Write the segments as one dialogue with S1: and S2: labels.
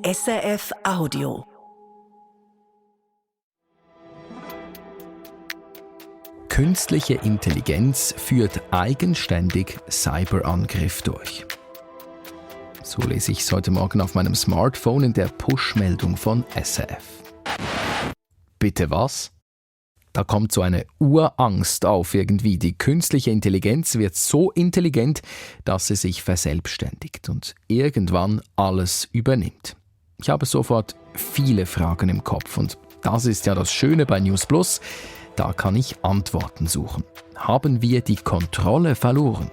S1: SRF Audio.
S2: Künstliche Intelligenz führt eigenständig Cyberangriff durch. So lese ich es heute Morgen auf meinem Smartphone in der Push-Meldung von SRF. Bitte was? Da kommt so eine Urangst auf irgendwie. Die künstliche Intelligenz wird so intelligent, dass sie sich verselbstständigt und irgendwann alles übernimmt. Ich habe sofort viele Fragen im Kopf und das ist ja das Schöne bei News Plus. Da kann ich Antworten suchen. Haben wir die Kontrolle verloren?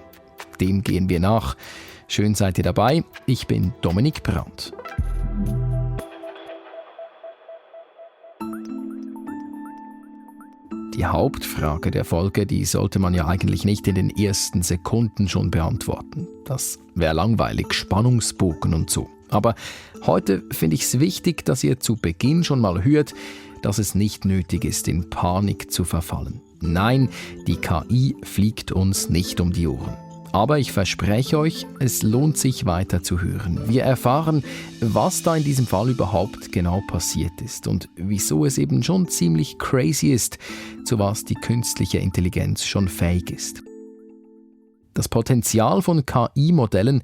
S2: Dem gehen wir nach. Schön seid ihr dabei. Ich bin Dominik Brandt. Die Hauptfrage der Folge, die sollte man ja eigentlich nicht in den ersten Sekunden schon beantworten. Das wäre langweilig, Spannungsbogen und so. Aber heute finde ich es wichtig, dass ihr zu Beginn schon mal hört, dass es nicht nötig ist, in Panik zu verfallen. Nein, die KI fliegt uns nicht um die Ohren. Aber ich verspreche euch, es lohnt sich weiter zu hören. Wir erfahren, was da in diesem Fall überhaupt genau passiert ist und wieso es eben schon ziemlich crazy ist, zu was die künstliche Intelligenz schon fähig ist. Das Potenzial von KI-Modellen,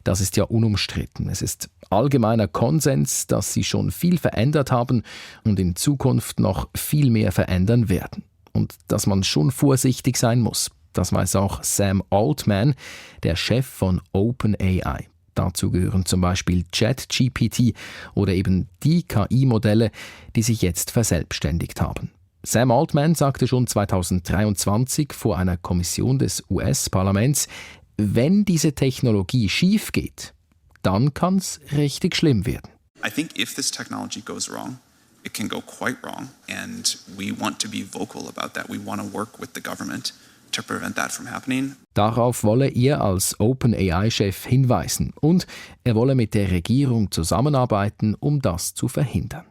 S2: das ist ja unumstritten. Es ist allgemeiner Konsens, dass sie schon viel verändert haben und in Zukunft noch viel mehr verändern werden. Und dass man schon vorsichtig sein muss. Das weiß auch Sam Altman, der Chef von OpenAI. Dazu gehören zum Beispiel ChatGPT oder eben die KI-Modelle, die sich jetzt verselbstständigt haben. Sam Altman sagte schon 2023 vor einer Kommission des US-Parlaments, wenn diese Technologie schief geht, dann kann es richtig schlimm werden.
S3: I think if this technology goes wrong, it can go quite wrong, and we want to be vocal about that. We want to work with the government to prevent that from happening.
S2: Darauf wolle er als OpenAI-Chef hinweisen und er wolle mit der Regierung zusammenarbeiten, um das zu verhindern.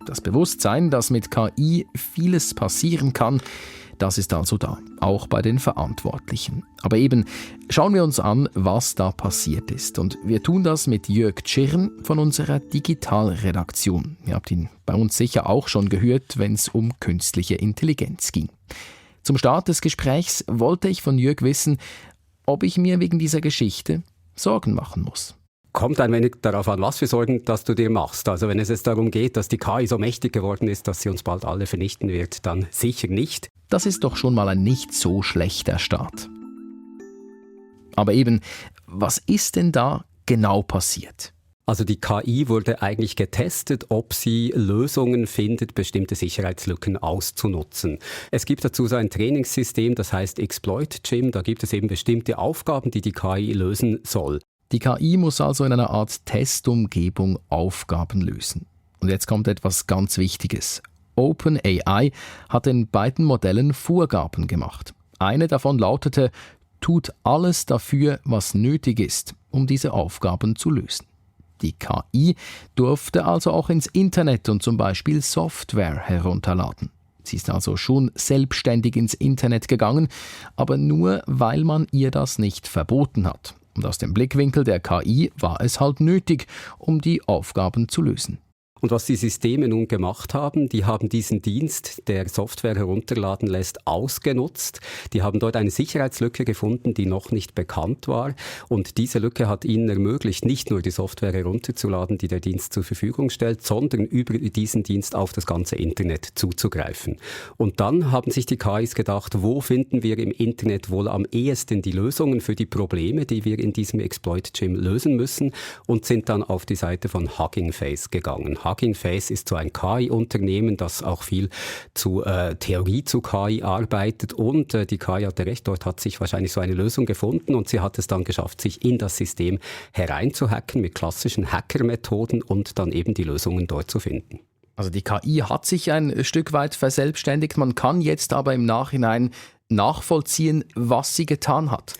S2: Das Bewusstsein, dass mit KI vieles passieren kann, das ist also da, auch bei den Verantwortlichen. Aber eben, schauen wir uns an, was da passiert ist. Und wir tun das mit Jörg Tschirn von unserer Digitalredaktion. Ihr habt ihn bei uns sicher auch schon gehört, wenn es um künstliche Intelligenz ging. Zum Start des Gesprächs wollte ich von Jörg wissen, ob ich mir wegen dieser Geschichte Sorgen machen muss.
S4: Kommt ein wenig darauf an, was für Sorgen dass du dir machst. Also wenn es jetzt darum geht, dass die KI so mächtig geworden ist, dass sie uns bald alle vernichten wird, dann sicher nicht.
S2: Das ist doch schon mal ein nicht so schlechter Start. Aber eben, was ist denn da genau passiert?
S4: Also die KI wurde eigentlich getestet, ob sie Lösungen findet, bestimmte Sicherheitslücken auszunutzen. Es gibt dazu so ein Trainingssystem, das heißt Exploit-Gym. Da gibt es eben bestimmte Aufgaben, die die KI lösen soll.
S2: Die KI muss also in einer Art Testumgebung Aufgaben lösen. Und jetzt kommt etwas ganz Wichtiges. OpenAI hat den beiden Modellen Vorgaben gemacht. Eine davon lautete, tut alles dafür, was nötig ist, um diese Aufgaben zu lösen. Die KI durfte also auch ins Internet und zum Beispiel Software herunterladen. Sie ist also schon selbstständig ins Internet gegangen, aber nur, weil man ihr das nicht verboten hat. Und aus dem Blickwinkel der KI war es halt nötig, um die Aufgaben zu lösen.
S4: Und was die Systeme nun gemacht haben, die haben diesen Dienst, der Software herunterladen lässt, ausgenutzt. Die haben dort eine Sicherheitslücke gefunden, die noch nicht bekannt war. Und diese Lücke hat ihnen ermöglicht, nicht nur die Software herunterzuladen, die der Dienst zur Verfügung stellt, sondern über diesen Dienst auf das ganze Internet zuzugreifen. Und dann haben sich die KIs gedacht, wo finden wir im Internet wohl am ehesten die Lösungen für die Probleme, die wir in diesem Exploit-Gym lösen müssen, und sind dann auf die Seite von Hugging Face gegangen. Hugging Face ist so ein KI-Unternehmen, das auch viel zu Theorie zu KI arbeitet, und die KI hatte recht, dort hat sich wahrscheinlich so eine Lösung gefunden und sie hat es dann geschafft, sich in das System hereinzuhacken mit klassischen Hacker-Methoden und dann eben die Lösungen dort zu finden.
S2: Also die KI hat sich ein Stück weit verselbstständigt, man kann jetzt aber im Nachhinein nachvollziehen, was sie getan hat.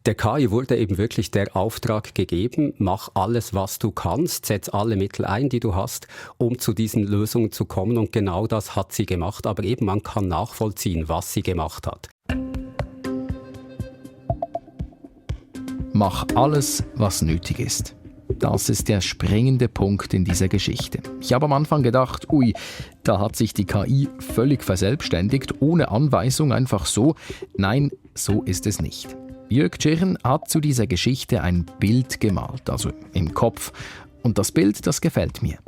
S4: Der KI wurde eben wirklich der Auftrag gegeben, mach alles, was du kannst, setz alle Mittel ein, die du hast, um zu diesen Lösungen zu kommen, und genau das hat sie gemacht, aber eben man kann nachvollziehen, was sie gemacht hat.
S2: Mach alles, was nötig ist. Das ist der springende Punkt in dieser Geschichte. Ich habe am Anfang gedacht, da hat sich die KI völlig verselbstständigt, ohne Anweisung, einfach so. Nein, so ist es nicht. Jörg Tschirren hat zu dieser Geschichte ein Bild gemalt, also im Kopf. Und das Bild, das gefällt mir.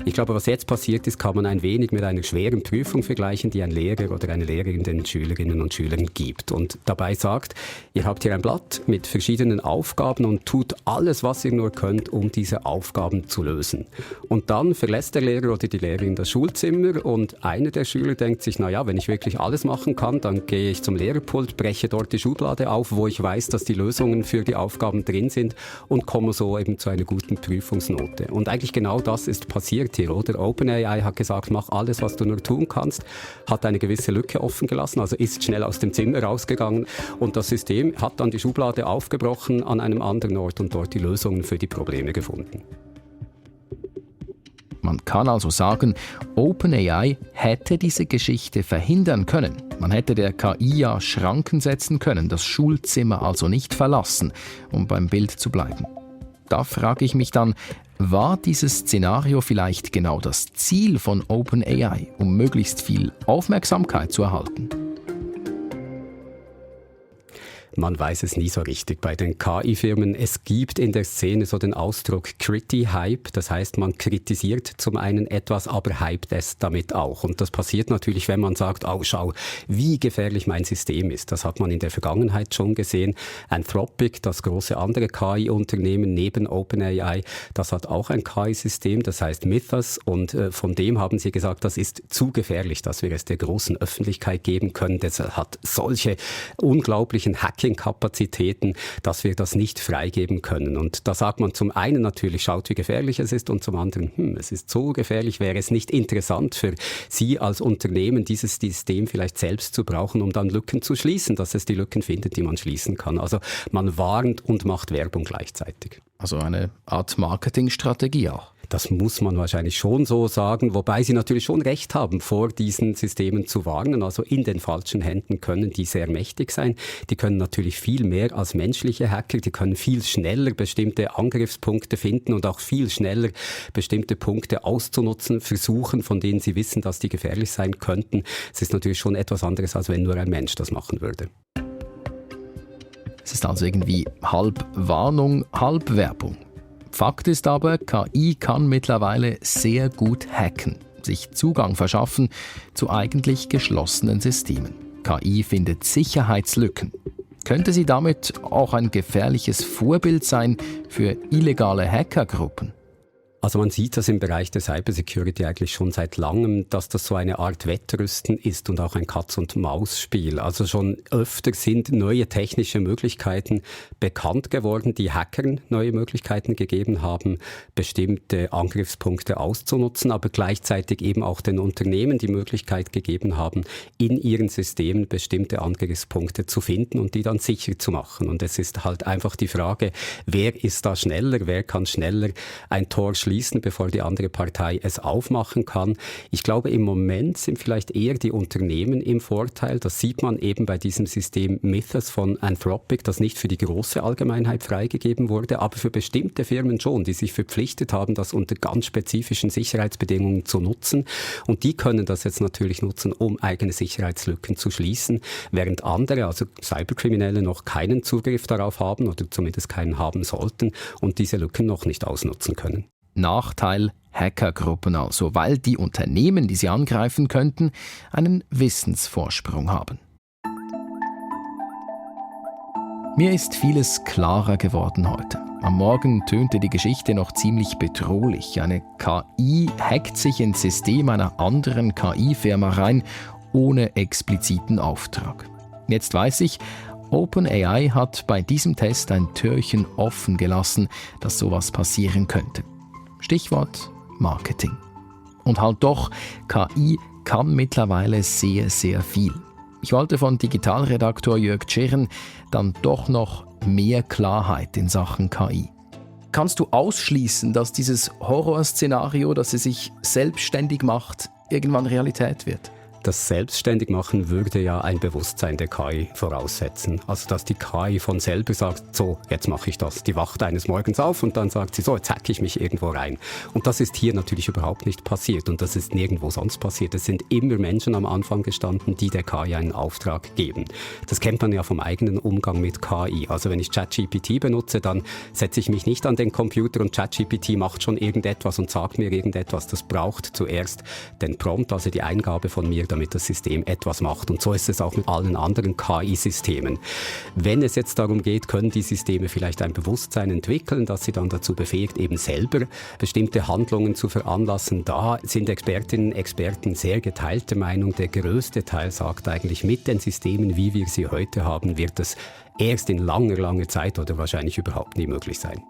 S4: Ich glaube, was jetzt passiert ist, kann man ein wenig mit einer schweren Prüfung vergleichen, die ein Lehrer oder eine Lehrerin den Schülerinnen und Schülern gibt und dabei sagt, ihr habt hier ein Blatt mit verschiedenen Aufgaben und tut alles, was ihr nur könnt, um diese Aufgaben zu lösen. Und dann verlässt der Lehrer oder die Lehrerin das Schulzimmer und einer der Schüler denkt sich, wenn ich wirklich alles machen kann, dann gehe ich zum Lehrerpult, breche dort die Schublade auf, wo ich weiß, dass die Lösungen für die Aufgaben drin sind und komme so eben zu einer guten Prüfungsnote. Und eigentlich genau das ist passiert hier, oder? OpenAI hat gesagt, mach alles, was du nur tun kannst, hat eine gewisse Lücke offen gelassen, also ist schnell aus dem Zimmer rausgegangen und das System hat dann die Schublade aufgebrochen an einem anderen Ort und dort die Lösungen für die Probleme gefunden.
S2: Man kann also sagen, OpenAI hätte diese Geschichte verhindern können. Man hätte der KI ja Schranken setzen können, das Schulzimmer also nicht verlassen, um beim Bild zu bleiben. Da frage ich mich dann, war dieses Szenario vielleicht genau das Ziel von OpenAI, um möglichst viel Aufmerksamkeit zu erhalten?
S4: Man weiß es nie so richtig bei den KI-Firmen. Es gibt in der Szene so den Ausdruck Criti-Hype. Das heißt, man kritisiert zum einen etwas, aber hypt es damit auch. Und das passiert natürlich, wenn man sagt, schau, wie gefährlich mein System ist. Das hat man in der Vergangenheit schon gesehen. Anthropic, das große andere KI-Unternehmen neben OpenAI, das hat auch ein KI-System, das heißt Mythos. Und von dem haben sie gesagt, das ist zu gefährlich, dass wir es der großen Öffentlichkeit geben können. Das hat solche unglaublichen Hacking-Kapazitäten, dass wir das nicht freigeben können. Und da sagt man zum einen natürlich, schaut, wie gefährlich es ist, und zum anderen, es ist so gefährlich, wäre es nicht interessant für Sie als Unternehmen, dieses System vielleicht selbst zu brauchen, um dann Lücken zu schließen, dass es die Lücken findet, die man schließen kann. Also man warnt und macht Werbung gleichzeitig.
S2: Also eine Art Marketingstrategie auch.
S4: Das muss man wahrscheinlich schon so sagen, wobei sie natürlich schon recht haben, vor diesen Systemen zu warnen. Also in den falschen Händen können die sehr mächtig sein. Die können natürlich viel mehr als menschliche Hacker. Die können viel schneller bestimmte Angriffspunkte finden und auch viel schneller bestimmte Punkte auszunutzen, versuchen, von denen sie wissen, dass die gefährlich sein könnten. Es ist natürlich schon etwas anderes, als wenn nur ein Mensch das machen würde.
S2: Es ist also irgendwie halb Warnung, halb Werbung. Fakt ist aber, KI kann mittlerweile sehr gut hacken, sich Zugang verschaffen zu eigentlich geschlossenen Systemen. KI findet Sicherheitslücken. Könnte sie damit auch ein gefährliches Vorbild sein für illegale Hackergruppen?
S4: Also man sieht das im Bereich der Cybersecurity eigentlich schon seit langem, dass das so eine Art Wettrüsten ist und auch ein Katz-und-Maus-Spiel. Also schon öfter sind neue technische Möglichkeiten bekannt geworden, die Hackern neue Möglichkeiten gegeben haben, bestimmte Angriffspunkte auszunutzen, aber gleichzeitig eben auch den Unternehmen die Möglichkeit gegeben haben, in ihren Systemen bestimmte Angriffspunkte zu finden und die dann sicher zu machen. Und es ist halt einfach die Frage, wer ist da schneller, wer kann schneller ein Tor schließen, bevor die andere Partei es aufmachen kann. Ich glaube, im Moment sind vielleicht eher die Unternehmen im Vorteil. Das sieht man eben bei diesem System Mythos von Anthropic, das nicht für die große Allgemeinheit freigegeben wurde, aber für bestimmte Firmen schon, die sich verpflichtet haben, das unter ganz spezifischen Sicherheitsbedingungen zu nutzen. Und die können das jetzt natürlich nutzen, um eigene Sicherheitslücken zu schließen, während andere, also Cyberkriminelle, noch keinen Zugriff darauf haben oder zumindest keinen haben sollten und diese Lücken noch nicht ausnutzen können.
S2: Nachteil Hackergruppen also, weil die Unternehmen, die sie angreifen könnten, einen Wissensvorsprung haben. Mir ist vieles klarer geworden heute. Am Morgen tönte die Geschichte noch ziemlich bedrohlich. Eine KI hackt sich ins System einer anderen KI-Firma rein, ohne expliziten Auftrag. Jetzt weiß ich, OpenAI hat bei diesem Test ein Türchen offen gelassen, dass sowas passieren könnte. Stichwort Marketing. Und halt doch, KI kann mittlerweile sehr, sehr viel. Ich wollte von Digitalredaktor Jörg Tschirren dann doch noch mehr Klarheit in Sachen KI. Kannst du ausschließen, dass dieses Horrorszenario, dass sie sich selbstständig macht, irgendwann Realität wird?
S4: Das Selbstständigmachen würde ja ein Bewusstsein der KI voraussetzen. Also dass die KI von selber sagt, so, jetzt mache ich das. Die wacht eines Morgens auf und dann sagt sie, so, jetzt hacke ich mich irgendwo rein. Und das ist hier natürlich überhaupt nicht passiert und das ist nirgendwo sonst passiert. Es sind immer Menschen am Anfang gestanden, die der KI einen Auftrag geben. Das kennt man ja vom eigenen Umgang mit KI. Also wenn ich ChatGPT benutze, dann setze ich mich nicht an den Computer und ChatGPT macht schon irgendetwas und sagt mir irgendetwas. Das braucht zuerst den Prompt, also die Eingabe von mir, damit das System etwas macht. Und so ist es auch mit allen anderen KI-Systemen. Wenn es jetzt darum geht, können die Systeme vielleicht ein Bewusstsein entwickeln, das sie dann dazu befähigt, eben selber bestimmte Handlungen zu veranlassen. Da sind Expertinnen und Experten sehr geteilter Meinung. Der größte Teil sagt eigentlich, mit den Systemen, wie wir sie heute haben, wird es erst in langer Zeit oder wahrscheinlich überhaupt nie möglich sein.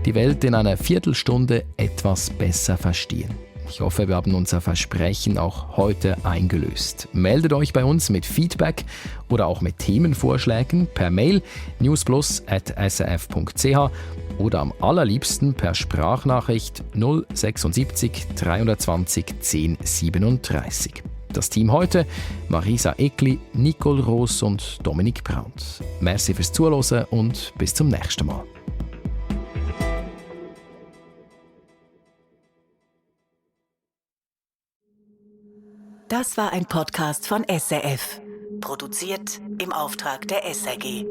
S2: Die Welt in einer Viertelstunde etwas besser verstehen. Ich hoffe, wir haben unser Versprechen auch heute eingelöst. Meldet euch bei uns mit Feedback oder auch mit Themenvorschlägen per Mail newsplus@srf.ch oder am allerliebsten per Sprachnachricht 076 320 1037. Das Team heute: Marisa Eckli, Nicole Roos und Dominik Brandt. Merci fürs Zuhören und bis zum nächsten Mal.
S1: Das war ein Podcast von SRF. Produziert im Auftrag der SRG.